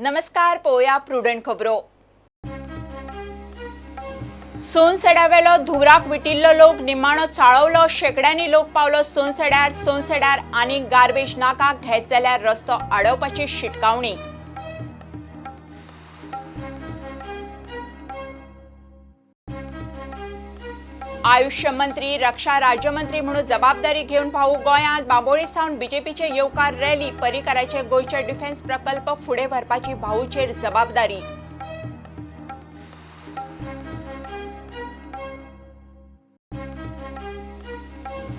नमस्कार, पोया प्रुडंट खबरो। सोनसड्यावेलो धुवराक विटिल्लो लोक निमाणो चाळवलो, शेकड्यांनी लोक पावलो सोनसड्यार। सोनसड्यार आनी गार्बेज नाका घेत जाल्यार रस्तो आडोवपाची शिटकावणी। आयुष्य मंत्री, रक्षा राज्यमंत्री म्हणून जबाबदारी घेवन भाऊ गोंयांत बांबोळी सावन बीजेपीचे येवकार रॅली। पर्रीकाराचे गोंयचे डिफेन्स प्रकल्प फुडें व्हरपाची भाऊचेर जबाबदारी।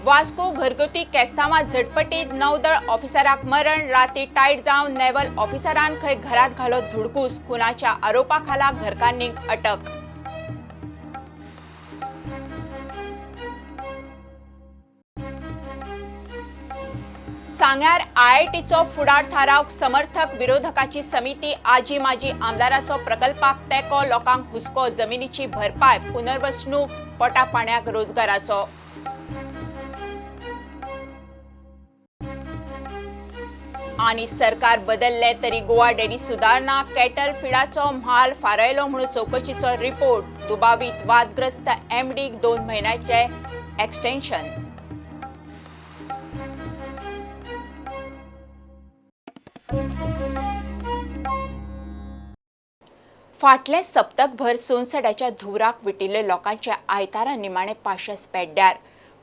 वास्को घरगुती केस्तांवां झटपटीत नौदळ ऑफिसराक मरण। राती टायट जावन नेव्हल ऑफिसरान खंय घरांत घालो धुडगूस। खुनाच्या आरोपा खाला घरकान्नीक अटक। सांग्यार आयआयटीचो फुडार थारावक समर्थक विरोधकाची समिती। आजी माजी आमदाराचो प्रकल्पाक तेंको, लोकांक हुस्को। जमिनीची भरपाय, पुनर्वसणूक, पोटा पाण्याक रोजगाराचो। आनी सरकार बदलले तरी गोवा डेरी सुदारणा, कॅटल फिडाचो म्हाल फारायलो म्हणून चौकशीचो रिपोर्ट। दुबावीत वादग्रस्त एमडीक 2 म्हयन्याचे एक्सटेन्शन। फाटले सप्तकभर सोनसड्याच्या धुवराक विटिल्ले लोकांच्या आयतारा निमाणे पाशस पेड्ड्यार।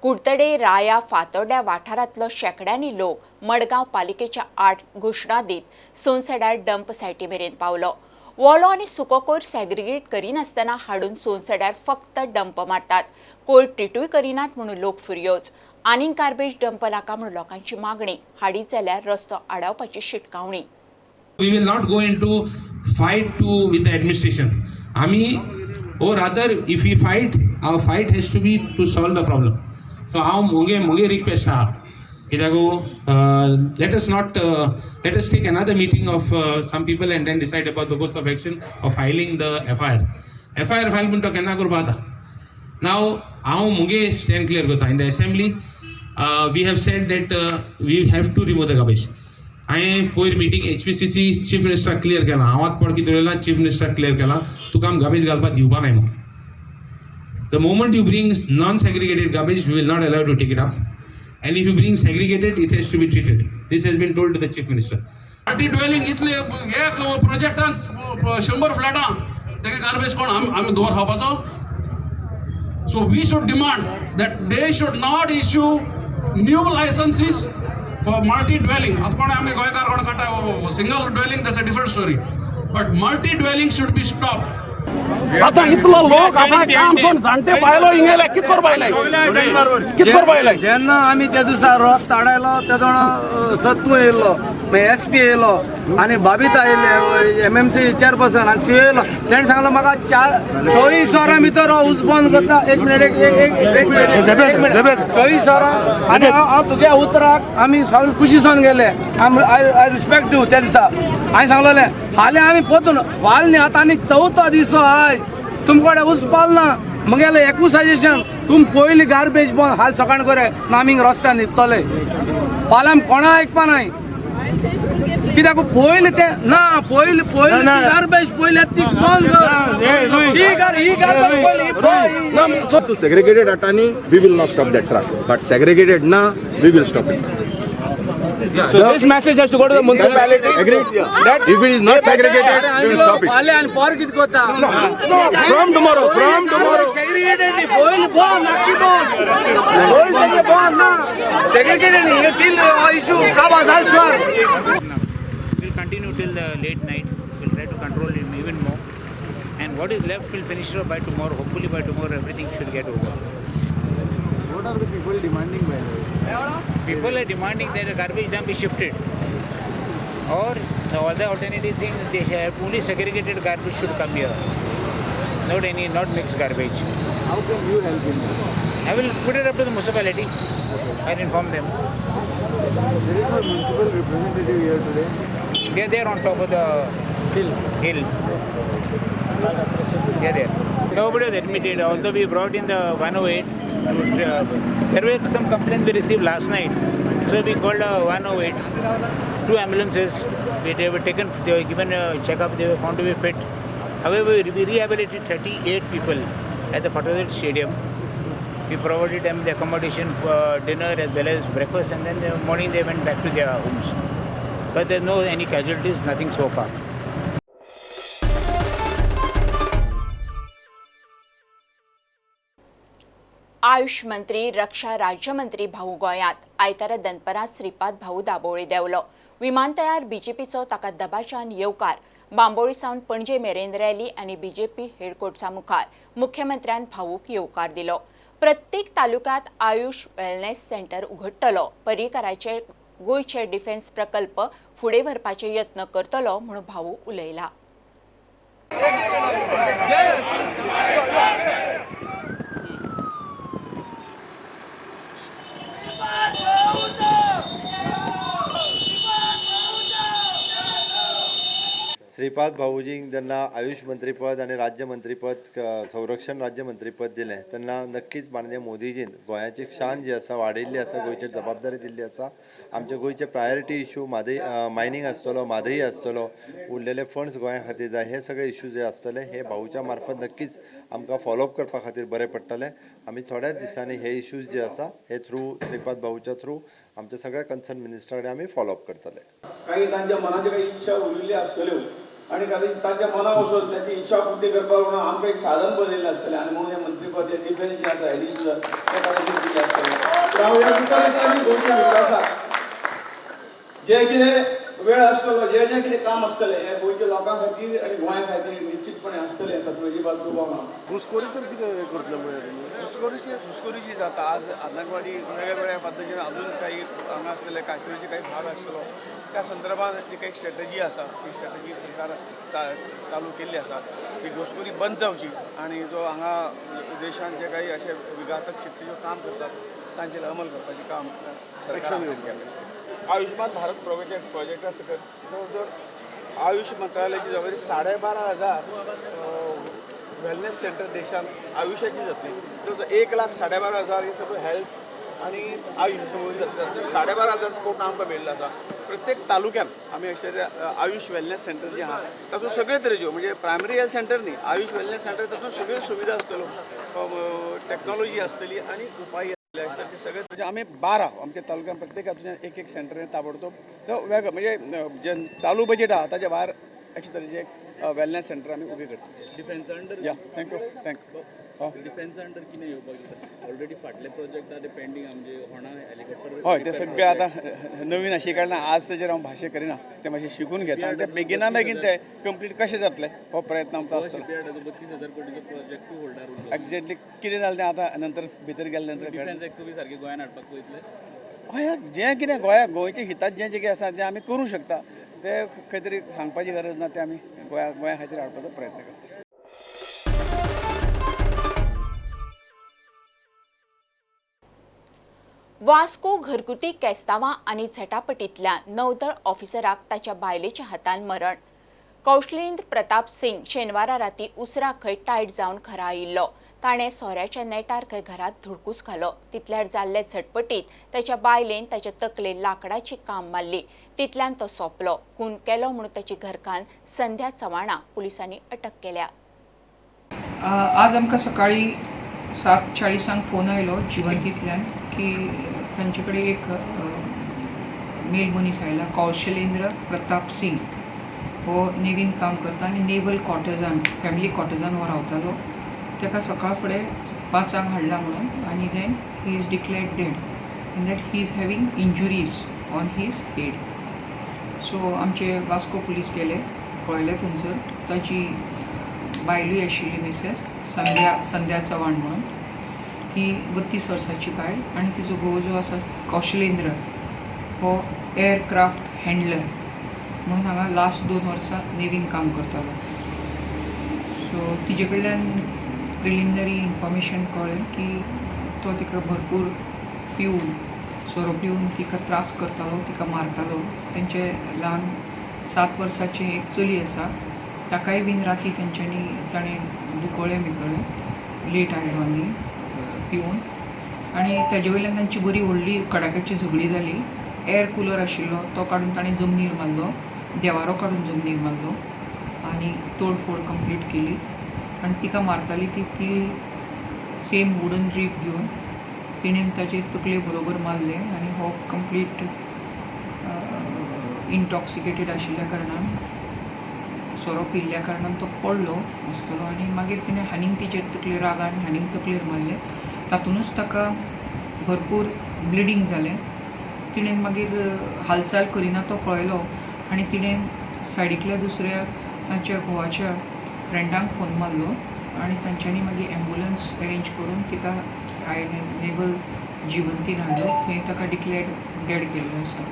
कुडतडे, राया, फातोड्या वाठारांतलो शेकड्यांनी लोक मडगांव पालिकेच्या आड घोशणा दीत सोनसड्यार डंप सायटी मेरेन पावलो। वोलो आनी सुको कोयर सेग्रिगेट करिनासतना हाडून सोनसड्यार फक्त डंप मारतात। कोयर ट्रिटूय करिनात म्हणून लोक फुरयोच। आनीक गार्बेज डंप नाका म्हणून लोकांची मागणी। हाडीत जाल्यार रस्तो आडावपाची शिटकावणी। We will not go into fight to with the administration. Ami, or rather, if we fight, our fight has to be to solve the problem. So how मुगे request हा कित्याक let us not let us take another meeting of some people and then decide about the course of action of filing the FIR. FIR file म्हणतो केन्ना करपा आतां. Now हांव मुगे stand clear करता. In the assembly, we have said that we have to remove the garbage. हांवें पयर meeting HPCC chief मिनिस्टराक clear केलां. हांव आतां पड कितें उलयलां, चीफ मिनिस्टराक क्लियर केलां, तुका आमी गार्बेज घालपाक दिवपा नाय म्हणून. The moment you bring non segregated garbage, we will not allow to take it up, and if you bring segregated, it has to be treated. This has been told to the chief minister. Multi dwelling इतले एक प्रोजेक्टान 100 फ्लॅटां तेगे garbage कोण आमी दवर खावपाचो. So we should demand that they should not issue new licenses for multi dwelling. आतां कोण आमगे गोंयकार कोण काडटा single dwelling, that's a different story, but multi dwelling should be stop. आता इतलो लोक आपणा काम सोडून जाणटे बायलो हिंगेले कित करपा आयले, कित करपा आयले. जेन्ना आमी त्या दिसा रस्तो आडायलो तेदोण सत्तू येयल्लो, मागीर एस पी येयलो आनी बाबिता येयले, एमएमसी चेअरपर्सन आनी सी येयलो. तेणें सांगलो म्हाका 24 वरां भितर हो उस बंद करता. एक मिनट, एक मिनट, 24 वरां. आनी हांव तुज्या उतराक आमी सगळे खुशी जावन गेले. I respect you. त्या दिसा हांवें सांगलेलें फाल्यां आमी पोतून फाल न्ही, आतां आनी चवथो दीस आयज तुमकडे उसपाल ना. म्हगेलें एकूच सजेशन, तुमी पयलीं गार्बेज बंद हाल सकाळ करे ना आमी रस्त्यार न्हिदतले. फाल्यां आमी कोणा आयकपा नाय, कित्याक पयलीं ते ना, पयलीं पयलीं गार्बेज पयलीं ती बंद कर. ही गार्बेज पयलीं. सेग्रिगेटेड हाडटा, we will not stop that truck, but segregated ना, we will stop it. So this message has to go to the municipality. Agreed? That if it is not segregated, we will stop it. फाल्यां आनी पर कितें करता? From tomorrow, from tomorrow. Segregated न्ही, पयलीं बंद, नक्की बंद, पयलीं तेजें बंद ना, सेग्रिगेटेड न्ही, टील इशू काबार जाल sure. We'll continue till the late night. We'll try to control it even more. And what is left, we'll finish it by tomorrow. Hopefully by tomorrow everything should get over. What are the people demanding by the way? People are demanding that the garbage dump is shifted. Or the other alternative thing, they have only segregated garbage should come here. Not any, not mixed garbage. How can you help in that? I will put it up to the municipality. I'll inform them. There is no municipal representative here today. They are there on top of the hill. They are there. Nobody was admitted, although we brought in the 108. There were some complaints we received last night. So we called 108, 2 ambulances. They were taken, they were given a checkup, they were found to be fit. However, we rehabilitated 38 people at the Fatorda Stadium. We provided them the accommodation for dinner as well as breakfast, and then the morning they went back to their homes. But there are no any casualties, nothing so far. Ayush मंत्री रक्षा राज्यमंत्री भाऊ गोंयांत आयतारा दनपरां श्रीपाद भाऊ दाबोळी देंवलो. विमानतळार बीजेपीचो ताका दबाज्यान येवकार. बांबोळी सावन पणजे मेरेन रॅली आनी बीजेपी हेडक्वॉर्टर्सा मुखार मुख्यमंत्र्यान भाऊक येवकार दिलो. प्रत्येक तालुक्यांत आयुष वेलनेस सेंटर उघडटलो. पर्रीकराचे गोंयचे डिफेन्स प्रकल्प फुडें व्हरपाचे यत्न करतलो म्हूण भाऊ उलयला. श्रीपाद भाऊजींक जेन्ना आयुष मंत्रीपद आनी राज्यमंत्रीपद संरक्षण राज्यमंत्रीपद दिलें तेन्ना नक्कीच माननीय मोदीजीन गोंयाची शान जी आसा वाडयल्ली आसा, गोंयचेर जबाबदारी दिल्ली आसा. आमचे गोंयचे प्रायोरिटी इशू म्हादय मायनींग आसतलो, म्हादय आसतलो, उरलेले फंड्स गोंया खातीर जाय, हे सगळे इशू जे आसतले हे भाऊच्या मार्फत नक्कीच आमकां फॉलोअप करपा खातीर बरें पडटलें. आमी थोड्याच दिसांनी हे इशूज जे आसा हे थ्रू श्रीपाद भाऊच्या थ्रू आमच्या सगळ्या कन्सर्न मिनिस्टरा कडेन आमी फॉलोअप करतले. काही तांच्या मनाची काही इच्छा उरिल्ली आसतल्यो आनी कदाचित तांच्या मना वचून ताची इच्छा पूर्ती करपाक म्हणून आमकां एक साधन बनयल्लें आसतलें आनी म्हणून हें मंत्रीपद हें डिफेन्स जें आसा एडिशनल तें कदाचित दिलें आसतलें. तर हांव ह्या निमित्तान गोंयच्या विकासाक जें कितें वेळ आसतलो, जें जें कितें काम आसतलें हें गोंयच्या लोकां खातीर आनी गोंया खातीर निश्चितपणे आसतलें, तातूंत अजिबात दुबाव ना. घुसखोरी तर कितें करतले पळय तुमी? घुसखोरी जी जाता आज आतंकवादी वेगळ्या वेगळ्या पद्दतीन अजून काही हांगा आसतले, काश्मीरचे काही भाग आसतलो, त्या संदर्भात जी काही स्ट्रॅटजी आसा ती स्ट्रॅटजी सरकार चालू केल्ली आसा की घुसखोरी बंद जावची आनी जो हांगा देशांत जे काही अशे विघातक शक्ती ज्यो काम करतात तांचेर अंमल करपाचें काम सरकार केलें. आयुष्मान भारत प्रोजेक्टा सकयल जवळ जवळ आयुष मंत्रालयाची जवळ 12,500 वेलनेस सेंटर देशांत आयुष्याची जातली. जवळ 1,12,500 हे सगळं हेल्थ आनी आयुष जातले. 12,500 कोट आमकां मेळिल्लो आसा. प्रत्येक तालुक्यात आमी अशे आयुष वेलनेस सेंटर जे आहा तातूंत सगळे तरेच्यो, म्हणजे प्रायमरी हेल्थ सेंटर न्ही, आयुष वेलनेस सेंटर तातूंत सगळ्यो सुविधा आसतल्यो, टॅक्नॉलॉजी आसतली आनी उपाय आसतले ते सगळे. म्हणजे आमी 12 आमच्या तालुक्यात प्रत्येक एक एक सेंटर ताबडतोब वेगळो, म्हणजे जे चालू बजेट आहा ताच्या भायर अशे तरेचे एक वेलनेस सेंटर आमी उबी करता. डिफेन्सा अंडर या thank you thank you. डिफेन्सा अंडर कितें येवपाक जाता? ऑलरेडी फाटले प्रोजेक्ट आहा ते पेंडींग, आमचे होणा हेलिकॉप्टर. हय, ते सगळे आतां नवीन आशिल्ले कारणान आज तेजेर हांव भाशे करिना, ते मातशें शिकून घेता आनी ते बेगिना बेगीन ते कंप्लीट कशें जातले हो प्रयत्न आमचो आसतलो. 32,000 कोटीचो प्रोजेक्टूय होल्डार उरलो. एक्झॅक्टली कितें जालें तें आतां नंतर भितर गेले नंतर डिफेन्स एक्सपो बी सारकें गोंयांत हाडपाक पळयतले. हय, जें कितें गोंया गोंयच्या हितांत जें जें कितें आसा तें आमी करूं शकता, तें खंय तरी सांगपाची गरज ना, तें आमी गोंया खातीर हाडपाचो प्रयत्न करता. वास्को घरगुती केस्तांवां आनी झटापटींतल्या नौदळ ऑफिसराक ताच्या बायलेच्या हातान मरण. कौशलेंद्र प्रताप सिंग शेनवारा राती उसरां खंय टायट जावन घरा आयिल्लो. ताणें सोऱ्याच्या नेटार खंय घरांत धुडकूस घालो. तितल्यार जाल्ले झटपटीत ताच्या बायलेन ताच्या तकलेर लांकडाची काम मारली. तितल्यान तो सोंपलो. खून केलो म्हणून ताची घरकान्न संध्या चव्हाणाक पुलिसांनी अटक केल्या. आज आमकां सकाळीं 7:40 फोन आयलो जिवंतींतल्यान की तांचे कडेन एक मेल मनीस आयला, कौशलेंद्र प्रताप सिंग, हो नेवीन काम करता आनी नेवल कॉटर्जान, फॅमिली कॉटर्जान हो रावतालो. ताका सकाळ फुडें 5 हाडला म्हणून आनी then he is declared dead and that he is having injuries on his head. So आमचे वास्को पुलीस गेले, पळयले थंयसर ताची बायलूय आशिल्ली, मिसेस संध्या चव्हाण म्हणून, ही 32 वर्साची बायल आनी तिचो घोव जो आसा कौशलेंद्र हो एअरक्राफ्ट हँडलर म्हणून हांगा लास्ट 2 वर्सां नेवीन काम करतालो. सो तिजे कडल्यान प्रिलिमिनरी इन्फॉर्मेशन कळ्ळें की तो तिका भरपूर पिवन, सोरो पिवन तिका त्रास करतालो, तिका मारतालो. तेंचे ल्हान 7 वर्साचें एक चली आसा, ताकाय बीन राती तेंच्यांनी ताणें दुखोळें बिकळें, लेट आयलो आनी पिवन, आनी तेजे वयल्यान तांची बरी व्हडली कडाक्याची झगडी जाली. एअर कुलर आशिल्लो तो काडून ताणें जमनीर मारलो, देवारो काडून जमनीर मारलो आनी तोडफोड कंप्लीट केली आनी तिका मारताली ती ती सेम वुडन रीप घेवन तिणेन ताजे तकले बरोबर मारलें आनी हो कंप्लीट इंटॉक्सिकेटेड आशिल्ल्या कारणान, सोरो पिल्ल्या कारणान तो पडलो आसतलो आनी मागीर तिणें आनीक तिचे तकलेर रागान आनीक तकलेर मारलें. तातुनूच ताका भरपूर ब्लिडींग जालें. तिणेन मागीर हालचाल करिना तो पळयलो आनी तिणेन सायडींतल्या दुसऱ्या तांच्या घोवाच्या फ्रेंडांक फोन मारलो आनी तांच्यांनी मागीर एम्बुलंस अरेंज करून तिका I naval जिवंतीन हाडलो. थंय ताका डिक्लेर्ड डेड केल्लो आसा.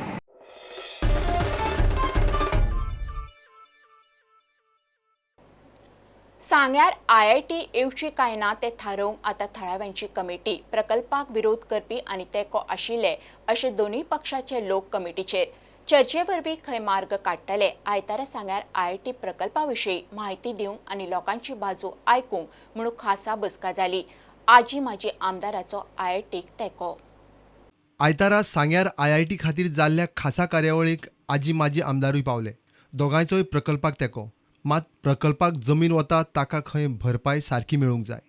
सांग्यार IIT येवची काय ना ते थारोवंक आतां थळाव्यांची कमिटी. प्रकल्पाक विरोध करपी आनी तेंको आशिल्ले अशे दोनूय पक्षाचे लोक कमिटीचेर चर्चे वरवीं खंय मार्ग काडटले. आयतारा सांग्यार IIT प्रकल्पा विशीं म्हायती दिवंक आनी लोकांची बाजू आयकूंक म्हणून खासा बसका जाली. आजी माजी आमदाराचो IITक तेंको. आयतारा सांग्यार IIT खातीर जाल्ल्या खासा कार्यावळीक आजी माजी आमदारूय पावले. दोगांयचोय प्रकल्पाक तेंको, मात प्रकल्पाक जमीन वता ताका खंय भरपाय सारकी मेळूंक जाय.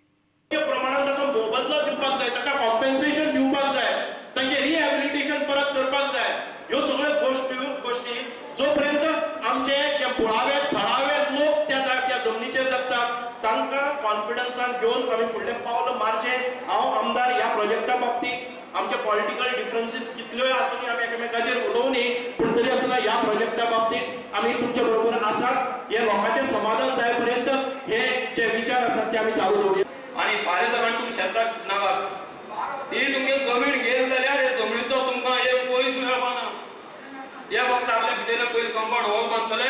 प्रमाणात ताचो मोबदलो दिवपाक जाय, ताका कॉम्पेन्सेशन दिवपाक जाय, तांचें रिहॅबिलिटेशन परत करपाक जाय. ह्यो सगळ्यो गोश्टी जोपर्यंत आमचे जे मुळावे थळावे लोक त्या त्या जमनीचेर जगतात तांकां कॉन्फिडन्सान घेवन आमी फुडलें पावल मारचें. हांव आमदार ह्या प्रोजेक्टा बाबतींत आमचे पॉलिटिकल डिफरन्सीस कितल्योय आसूनी आमी एकामेकाचेर उलोवनी, पूण तरी आसतना ह्या प्रोजेक्टा बाबतींत आमी तुमचे बरोबर आसात. हे लोकांचें समाधान जाय पर्यंत हे जे विचार आसात ते आमी चालू दवरुया. आनी फाल्यां सकाळी तुमी शेताक चिंतनाकात, ही तुमगे जमीन गेली जाल्यार हे जमनीचो तुमकां एक पयस मेळपाना. हे फक्त आपल्या भितर पयलीं कंपाउंड हॉल बांदतले,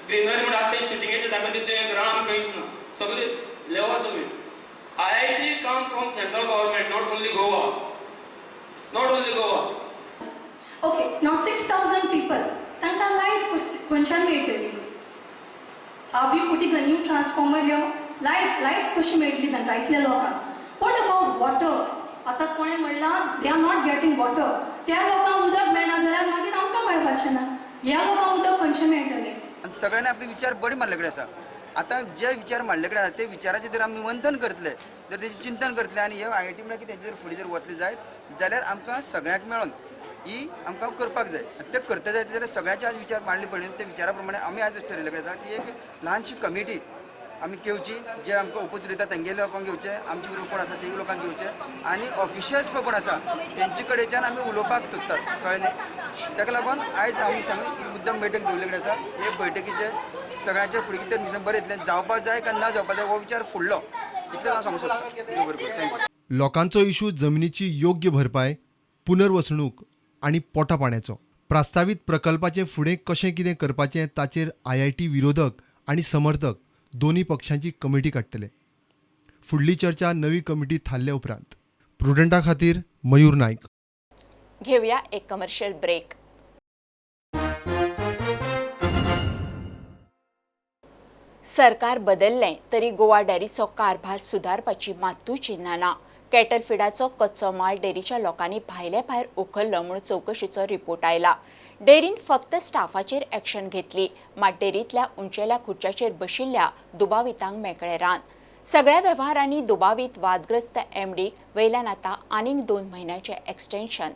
ग्रिनरी म्हणून आपले शिटिंगेचे जागा तितून एक रान खंयच ना, सगळी लेवल जमीन. IIT come from central government, not only Goa, not only Goa. Okay, now 6,000 people, तांकां लायट खंयच्यान मेळटली? Are we putting a new transformer here? Light कशी मेळटली तांकां इतल्या लोकांक? What about water? आतां कोणें म्हणलां they are not getting water. त्या लोकांक उदक मेळना जाल्यार मागीर आमकां मेळपाचें ना. ह्या लोकांक उदक खंयचें मेळटलें? आनी सगळ्यांनी आपले विचार बरे मारले कडेन आसा. आतां जे विचार मांडले कडेन आसा ते विचाराचेर जर आमी मंथन करतले, जर तेजें चिंतन करतले आनी हे IIT म्हळ्यार कितें जर फुडें जर वतले जायत जाल्यार आमकां सगळ्यांक मेळोन ही आमकां करपाक जाय. आनी ते करता जायत जाल्यार सगळ्यांचे आज विचार मांडले पडले. त्या विचारा प्रमाणे आमी आज ठरयल्ले कडेन आसा की एक ल्हानशी कमिटी आमी घेवची, जे आमकां ओपोज उलयता तेंगेले लोकांक घेवचे, आमचे बरोबर कोण आसा ते लोकांक घेवचे आनी ऑफिशियल्स पळय कोण आसा तेंचे कडेच्यान आमी उलोवपाक सोदतात, कळ्ळें न्ही? ताका लागून आयज आमी सांग मुद्दम बैठक दवरले कडेन आसा. हे बैठकीचे सगळ्यांचे फुडें कितें मिशन बरें येतलें, जावपाक जाय काय ना जावपाक जाय हो विचार फुडलो, इतलें हांव सांगूंक सोदतां. बरोबर, thank you. लोकांचो इशू जमनीची योग्य भरपाय, पुनर्वसणूक आनी पोटा पाण्याचो. प्रस्तावीत प्रकल्पाचें फुडें कशें कितें करपाचें ताचेर IIT विरोधक आनी समर्थक दोनूय पक्षांची कमिटी काडटले. फुडली चर्चा नवी कमिटी थारले उपरांत. प्रुडंटा खातीर मयूर नायक. घेवया एक कमर्शियल ब्रेक. सरकार बदललें तरी गोवा डेअरीचो कारभार सुदारपाची मात्तूय चिन्हां ना. कॅटल फिडाचो कच्चो माल डेअरीच्या लोकांनी भायले भायर उखल्लो म्हूण चवकशीचो रिपोर्ट आयला. डेअरीन फक्त स्टाफाचेर एक्शन घेतली, मात डेअरींतल्या उंचेल्या खुर्च्याचेर बशिल्ल्या दुबावितांक मेकळें रान. सगळ्या वेव्हारांनी दुबावीत वादग्रस्त एमडीक वयल्यान आतां आनीक 2 म्हयन्याचें एक्सटेन्शन.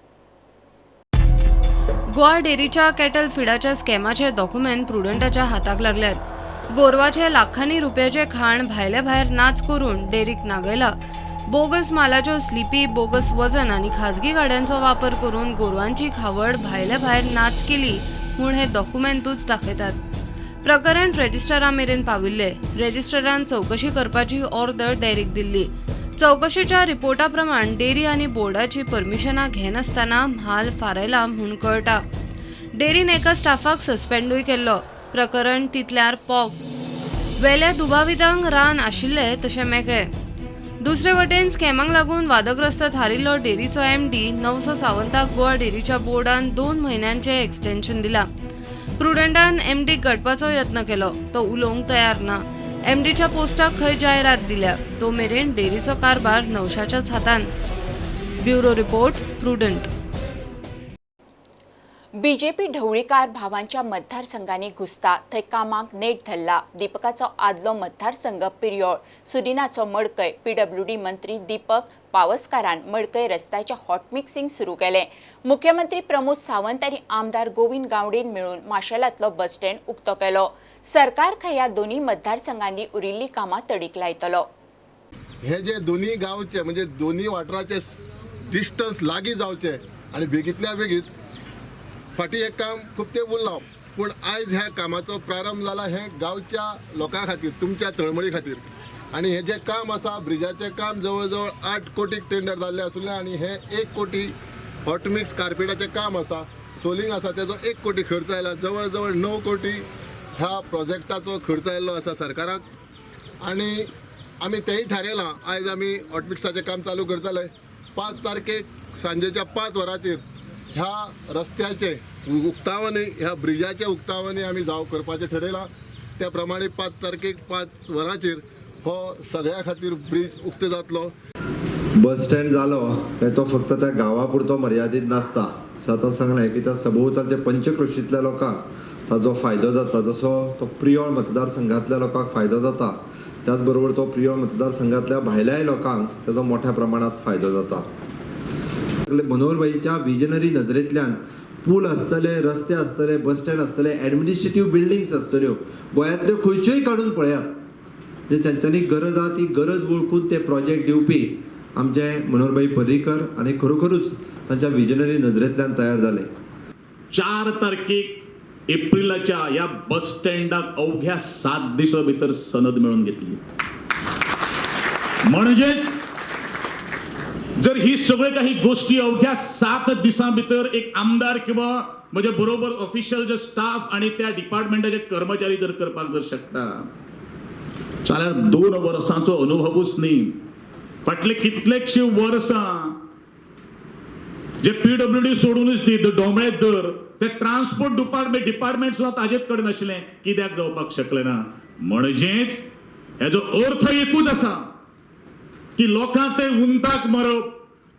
गोवा डेअरीच्या कॅटल फिडाच्या स्कॅमाचे डॉक्युमेंट प्रुडंटाच्या हाताक लागल्यात. गोरवाचे लाखांनी रुपयाचे खाण भायले भायर नाच करून डेअरीक नागयला. बोगस मालाच्यो स्लिपी, बोगस वजन आनी खाजगी गाड्यांचो वापर करून गोरवांची खावड भायले भायर नाच केली म्हूण हे डॉक्युमेंटूच दाखयतात. प्रकरण रजिस्ट्रारा मेरेन पाविल्ले. रजिस्ट्रारान चवकशी करपाची ऑर्डर डेअरीक दिल्ली. चवकशीच्या रिपोर्टा प्रमाण डेअरी आनी बोर्डाची परमिशनां घेनासतना म्हाल फारायला म्हूण कळटा. डेअरीन एका स्टाफाक सस्पेंडूय केल्लो. प्रकरण तितल्यार पोक वेल्या दुबावितांक रान आशिल्ले तशें मेकळे. दुसरे वटेन स्कॅमाक लागून वादग्रस्त थारिल्लो डेअरीचो एमडी नवसो सावंताक गोवा डेअरीच्या बोर्डान 2 म्हयन्यांचें एक्सटेन्शन दिलां. प्रुडंटान एमडीक गटपाचो यत्न केलो, तो उलोवंक तयार ना. एमडीच्या पोस्टाक खंय जायरात दिल्या. तो मेरेन डेअरीचो कारभार नवशाच्याच हातान. Bureau report, Prudent. BJP Dhavalikar भावांच्या मतदारसंघांनी घुसता थंय कामाक नेट धरला. दीपकाचो आदलो मतदारसंघ पिरयोळ, सुदिनाचो मडकय. पीडब्ल्यूडी मंत्री दीपक पावसकारान मडकय रस्त्याचें हॉटमिक्सिंग सुरू केलें. मुख्यमंत्री प्रमोद सावंत आनी आमदार गोविंद गावडेन मेळून माशेलांतलो बस स्टँड उक्तो केलो. सरकार खंय ह्या दोनूय मतदारसंघांनी उरिल्लीं कामां तडीक लायतलो. हे जे दोनूय गांवचे म्हणजे दोनूय वाठाराचे डिस्टन्स लागीं जावचे आनी बेगींतल्या बेगीत फाटीं हें काम खूब तेंप उरलां, पूण आयज ह्या कामाचो प्रारंभ जाला हें गांवच्या लोकां खातीर, तुमच्या तळमळी खातीर. आनी हें जें काम आसा ब्रिजाचें काम जवळ जवळ 8 कोटीक टेंडर जाल्लें आसलें आनी हें 1 कोटी हॉटमिक्स कार्पेटाचें काम आसा, सोलिंग आसा, तेजो 1 कोटी खर्च आयला. जवळ जवळ 9 कोटी ह्या प्रोजेक्टाचो खर्च आयिल्लो आसा सरकाराक. आनी आमी तेंय थारायलां आयज आमी हॉटमिक्साचें काम चालू करतले. 5 तारखेक सांजेच्या 5 वरांचेर ह्या रस्त्याचे उक्तावणी, ह्या ब्रिजाचे उक्तावणी आमी जाव करपाचें ठरयलां. त्या प्रमाणे 5 तारखेक 5 वरांचेर हो सगळ्या खातीर ब्रीज उक्तो जातलो. बस स्टँड जालो काय तो फक्त त्या गांवा पुरतो मर्यादीत नासता. आतां सांगलें की त्या सभोवतालच्या पंचक्रोशींतल्या लोकांक ताजो फायदो जाता. जसो तो प्रियोळ मतदारसंघांतल्या लोकांक फायदो जाता, त्याच बरोबर तो प्रियोळ मतदारसंघांतल्या भायल्याय लोकांक ताजो मोठ्या प्रमाणात फायदो जाता. मनोहरभाईच्या विजनरी नजरेंतल्यान पूल आसतले, रस्ते आसतले, बस स्टँड आसतले, एडमिनिस्ट्रेटीव बिल्डिंग्स आसतल्यो, गोंयांतल्यो खंयच्योय काडून पळयात, जे तांच्यांनी गरज आहा ती गरज वळखून ते प्रोजेक्ट दिवपी आमचे मनोहरभाई पर्रीकर आनी खरोखरूच तांच्या विजनरी नजरेंतल्यान तयार जाले. 4 तारखेक एप्रिलाच्या ह्या बस स्टँडाक अवघ्या 7 दिसां भितर सनद मेळून घेतली. म्हणजेच जर ही सगळे काही गोष्टी अवघ्या 7 दिसां भितर एक आमदार किंवा म्हणजे बरोबर ऑफिशियल जे स्टाफ आणि त्या डिपार्टमेंटाचे कर्मचारी जर करपाक जर शकता जाल्यार 2 वर्सांचो अनुभवूच न्ही, फाटले कितलेशे वर्सां जे पीडब्ल्यूडी सोडूनच दी डोंबळे दर ते ट्रान्सपोर्ट डिपार्टमेंट सुद्दां ताजेच कडेन आशिल्लें, कित्याक जावपाक शकलें ना. म्हणजेच हेजो अर्थ एकूच आसा की लोकांक ते उंताक मरप,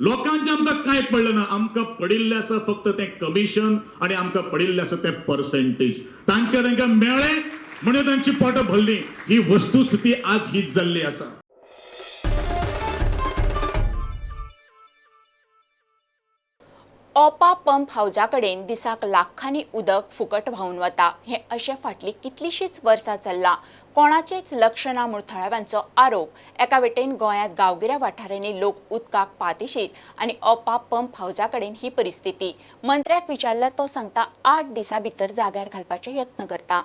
लोकांचे आमकां कांय पडलें ना, आमकां पडिल्लें आसा फक्त तें कमिशन आनी आमकां पडिल्लें आसा तें पर्सेंटेज. तांकां तांकां मेळ्ळें म्हणजे तांची पोटां भरली. ही वस्तुस्थिती आज हीच जाल्ली आसा. ओपा पंप हावजा कडेन दिसाक लाखांनी उदक फुकट व्हांवन वता. हें अशें फाटलीं कितलींशींच वर्सां चल्लां. कोणाचेंच लक्ष ना म्हूण थळाव्यांचो आरोप. एका वटेन गोंयांत गांवगिऱ्या वाठारांनी लोक उदकाक पातिशीत आनी ओपा पंप हावजा कडेन ही परिस्थिती. मंत्र्याक विचारल्यार तो सांगता 8 दिसां भितर जाग्यार घालपाचे यत्न करता.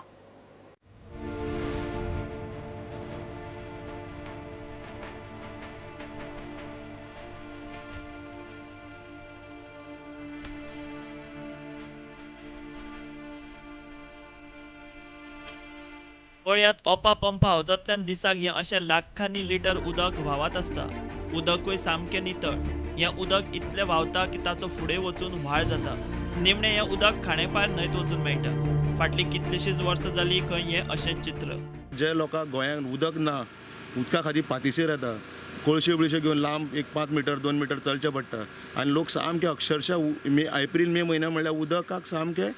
पळयात ओपा पंप हावजांतल्यान दिसाक हें अशें लाखांनी लिटर उदक व्हांवत आसता. उदकूय सामकें नितळ. हें उदक इतलें व्हांवता की ताचो फुडें वचून व्हाळ जाता. निमणें हें उदक खाणेपार न्हंयत वचून मेळटा. फाटलीं कितलींशींच वर्सां जालीं खंय हें अशें चित्र. जे लोकांक गोंयांत उदक ना, उदका खातीर पातिशेर येता, कोळशे बिळशे घेवन लांब एक 5 मिटर 2 मिटर चलचें पडटा आनी लोक सामके अक्षरशः एप्रील मे म्हयन्या म्हणल्यार उदकाक सामके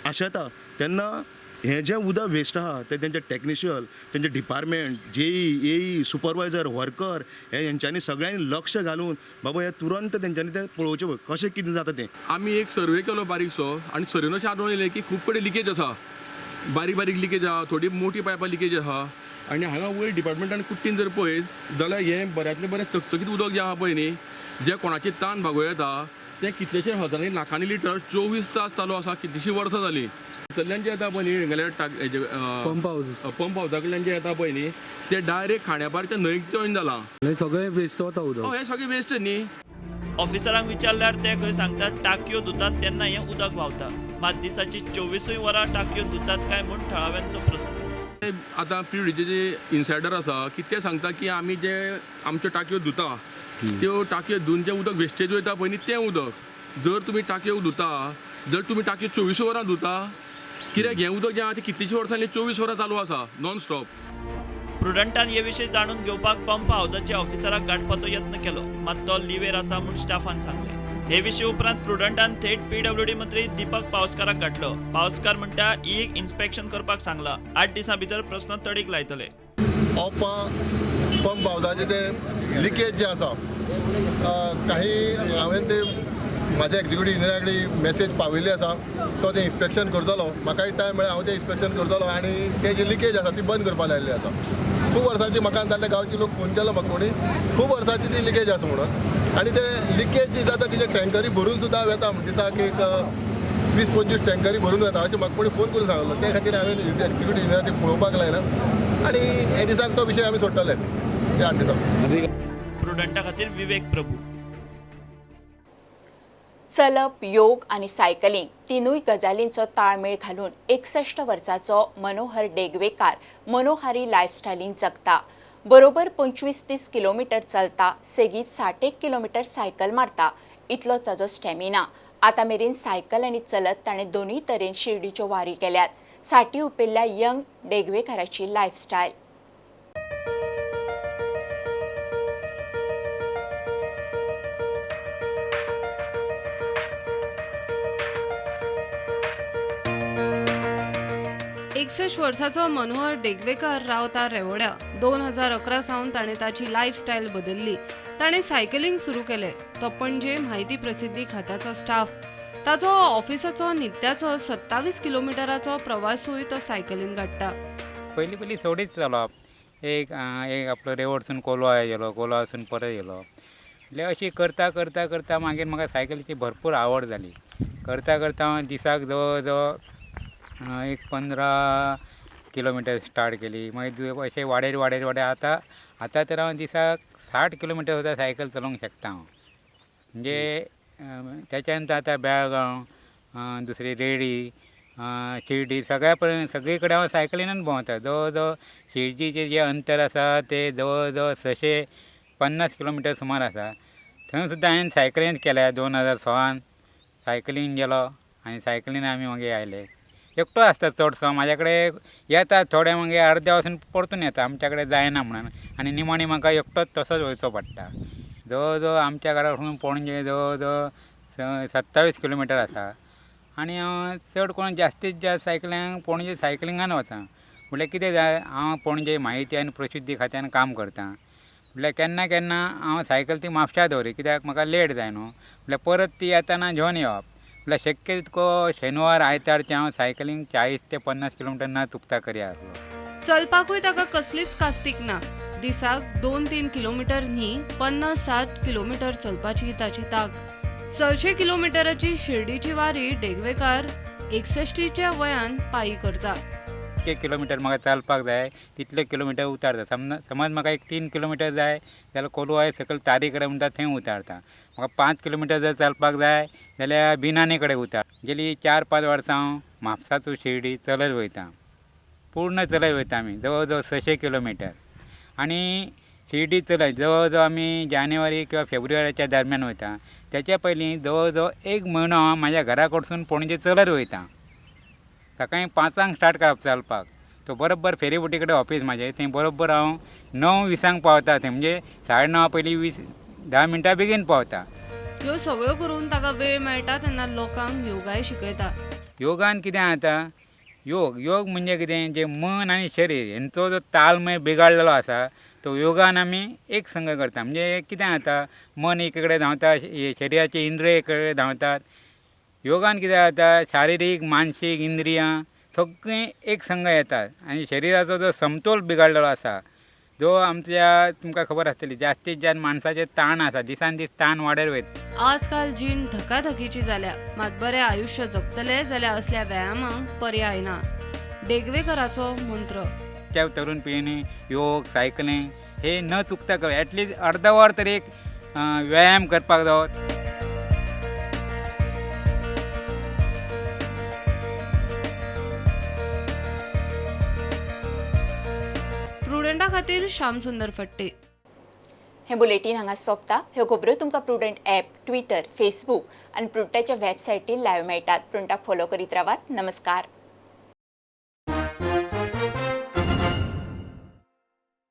आशेता. तेन्ना हें जें उदक वेस्ट आहा तें तेंचे टॅक्निशियल, तेंचे डिपार्टमेंट, जेई, एई, सुपरवायजर, वर्कर हे हेंच्यांनी सगळ्यांनी लक्ष घालून बाबा हें तुरंत तेंच्यांनी तें पळोवचें पळय कशें कितें जाता तें. आमी एक सर्वे केलो बारीकसो आनी सर्वेन अशें आढळून येयलें की खूब कडेन लिकेज आसा, बारीक बारीक लिकेज आहा, थोडी मोटी पायपां लिकेज आहा. आनी हांगा वयर डिपार्टमेंटान कुट्टीन जर पळयत जाल्यार हें बऱ्यांतलें बरें चकचकीत उदक जें आहा पळय न्ही, जें कोणाची तान भागोवं येता तें कितलेशे हजारांनी लाखांनी लिटर 24 तास चालू आसा. कितलींशीं वर्सां जालीं. भितरल्यान जें येता पळय न्ही हांगेल्या पंप हावज, पंप हावजा कडल्यान जें येता पळय न्ही तें डायरेक्ट खाण्यापारच्या न्हंयक जॉयन जालां. सगळें वेस्ट वता उदक. हें सगळें वेस्ट न्ही. ऑफिसरांक विचारल्यार ते खंय सांगतात टाकयो धुतात तेन्ना हें उदक व्हांवता. मात दिसाची 24 वरां टाकयो धुतात काय म्हूण थळाव्यांचो प्रस्न. आतां पीडीचे जे इनसायडर आसा की ते सांगता की आमी जे आमच्यो टाकयो धुता त्यो टाकयो धुवन जें उदक वेस्टेज वयता पळय न्ही तें उदक जर तुमी टाकयो धुता, जर तुमी टाकयो 24 वरां धुता कित्याक हें उदक जें आहा तें कितलींशीं वर्सां 24 वरां चालू आसा नॉन स्टॉप. प्रुडंटान हे विशीं जाणून घेवपाक पंप हावजाच्या ऑफिसराक गांठपाचो यत्न केलो, मात तो लिवेर आसा म्हूण स्टाफान सांगलें. हे विशीं उपरांत प्रुडंटान थेट पीडब्ल्यूडी मंत्री दीपक पावसकाराक गाठलो. पावसकार म्हणटा ईक इन्स्पेक्शन करपाक सांगला, 8 दिसां भितर प्रस्न तडीक लायतले. ओपा पंप हावजाचे ते लिकेज जे आसा काही हांवें ते म्हाज्या एक्झिक्युटीव इंजिनियरा कडेन मॅसेज पावयल्ली आसा, तो तें इन्स्पेक्शन करतलो. म्हाकाय टायम मेळ्ळो हांव तें इन्स्पेक्शन करतलो आनी ते जी लिकेज आसा ती बंद करपाक लायिल्ली आसा. खूब वर्सांची म्हाका जाल्यार गांवचे लोक फोन केलो म्हाका कोणी, खूब वर्सांची ती लिकेज आसा म्हणून, आनी ते लिकेज जी जाता तिचे टँकरी भरून सुद्दां वेता, दिसाक एक 20-25 टँकरी भरून वेता अशें म्हाका कोणी फोन करून सांगलो. ते खातीर हांवें एक्झिक्युटीव इंजिनियराक पळोवपाक लायला आनी हे दिसाक तो विशय आमी सोडटले ते 8 दिसांक. प्रुडंटा खातीर विवेक प्रभू. चलप, योग आनी सायकलिंग तिनूय गजालींचो ताळमेळ घालून 61 वर्सांचो मनोहर डेगवेकार मनोहारी लायफस्टायलीन जगता. बरोबर 25-30 किलोमीटर चलता, सेगीत 60 किलोमीटर सायकल मारता, इतलो ताजो स्टॅमिना. आतां मेरेन सायकल आनी चलत ताणें दोनूय तरेन शिर्डीच्यो वारी केल्यात. साठी उपेल्ल्या यंग डेगवेकाराची लायफस्टायल. एकसठ वर्साचो मनोहर डेगवेकर रावता रेवोड्या. 2011 सावन ताणें ताची लायफस्टायल बदलली. ताणें सायकलिंग सुरू केलें. तो पणजे म्हायती प्रसिद्धी खात्याचो स्टाफ. ताचो ऑफिसाचो नित्याचो 27 किलोमिटराचो प्रवासूय तो सायकलीन काडटा. पयलीं पयलीं सोडीत चलप, एक एक आपलो रेवडसून कोलवा गेलो, कोलवासून परत येयलो, म्हणल्यार अशी करता करता करता मागीर म्हाका सायकलीची भरपूर आवड जाली. करता करता हांव दिसाक जवळ जवळ एक 15 किलोमिटर स्टार्ट केली. मागीर अशें वाडयत वाडयत वाडयत आतां आतां तर हांव दिसाक 60 किलोमिटर सुद्दां सायकल चलोवंक शकता हांव. म्हणजे त्याच्या नंतर आतां बेळगांव, दुसरी रेडी, शिर्डी, सगळ्या पर्यंत सगळी कडेन हांव सायकलीनूच भोंवता. जवळ जवळ शिर्डीचें जें अंतर आसा तें जवळ जवळ 650 किलोमिटर सुमार आसा. थंय सुद्दां हांवें सायकलीन केल्या. 2016 सायकलीन गेलो आनी सायकलीन आमी मागीर आयले. एकटो आसता चडसो, म्हाज्या कडेन येता थोडे, मागीर अर्द्या वचून परतून येता, आमच्या कडेन जायना म्हणून, आनी निमाणी म्हाका एकटोच तसोच वयचो पडटा. जवळ जवळ आमच्या घरा वचून पणजे जवळ जवळ 27 किलोमिटर आसा आनी हांव चड करून जास्तीत जास्त सायकलिंग पणजे सायकलिंगान वता. म्हणल्यार कितें जाय, हांव पणजे म्हायती आनी प्रसिद्धी खात्यान काम करता. म्हणल्यार केन्ना केन्ना हांव सायकल ती म्हापशा दवरी, कित्याक म्हाका लेट जाय न्हू, म्हणल्यार परत ती येताना घेवन येवप. म्हणल्यार शक्य तितको शेनवार आयतारचें हांव सायकलिंग 40 ते 50 किलोमिटर ना चुकता करी आसलो. चलपाकूय ताका कसलीच कास्तीक ना. दिसाक 2-3 किलोमिटर न्ही 50-60 किलोमिटर चलपाची ताची ताक. 600 किलोमिटराची शिर्डीची वारी डेगवेकार 61च्या वयान पायी करता. इतके किलोमिटर म्हाका चलपाक जाय तितले किलोमिटर उतारता. समज म्हाका एक 3 किलोमिटर जाय जाल्यार कोलवाय सकयल तारी कडेन म्हणटा थंय उतारता. म्हाका 5 किलोमिटर जर चलपाक जाय जाल्यार बिनानी कडेन उतार. गेली 4-5 वर्सां हांव म्हापसाचो शिर्डी चलत वयता, पूर्ण चलत वयता आमी जवळ जवळ 600 किलोमिटर. आनी शिर्डी चलत जवळ जवळ आमी जानेवारी किंवा फेब्रुवारीच्या दरम्यान वयता. त्याच्या पयलीं जवळ जवळ 1 म्हयनो हांव म्हाज्या घरा कडसून पणजे चलत वयता. सकाळीं 5 स्टार्ट करप चलपाक, तो बरोबर फेरीबोटी कडेन ऑफीस म्हाजें, थंय बरोबर हांव 9:20 पावता थंय, म्हणजे 9:30 पयलीं 10 मिनटां बेगीन पावता. ह्यो सगळ्यो करून ताका वेळ मेळटा तेन्ना लोकांक योगाय शिकयता. योगान कितें जाता, योग योग म्हणजे कितें, जें मन आनी शरीर हेंचो जो तालमेळ बिगाडलेलो आसा तो योगान आमी एक संग करता. म्हणजे कितें जाता, मन एके कडेन धांवता, शरिराचे इंद्रिय एके कडेन धांवतात. योगान कितें जाता, शारिरीक मानसीक इंद्रियां सगळीं एक संग येतात आनी शरिराचो जो समतोल बिगाडलेलो आसा, जो आमच्या तुमकां खबर आसतली जास्तीत जास्त माणसाचे ताण आसा, दिसान दीस ताण वाडत वयता. आजकाल जीण धकाधकीची जाल्या, मात बरें आयुष्य जगतले जाल्यार असल्या व्यायामांक पर्याय ना. डेगवेकराचो मंत्र त्या तरुण पिळगेनी योग, सायकलिंग हे न चुकता कर, एटलिस्ट अर्द वर तरी एक व्यायाम करपाक जावो. प्रुडंटा खातीर श्यामसुंदर फट्टे. हे बुलेटीन हांगा सोंपता. ह्यो खबऱ्यो तुमकां प्रुडंट ॲप, ट्विटर, फेसबूक आनी प्रुडंटाच्या वेबसायटीर लायव्ह मेळटात. प्रुडंटाक फॉलो करीत रावात. नमस्कार.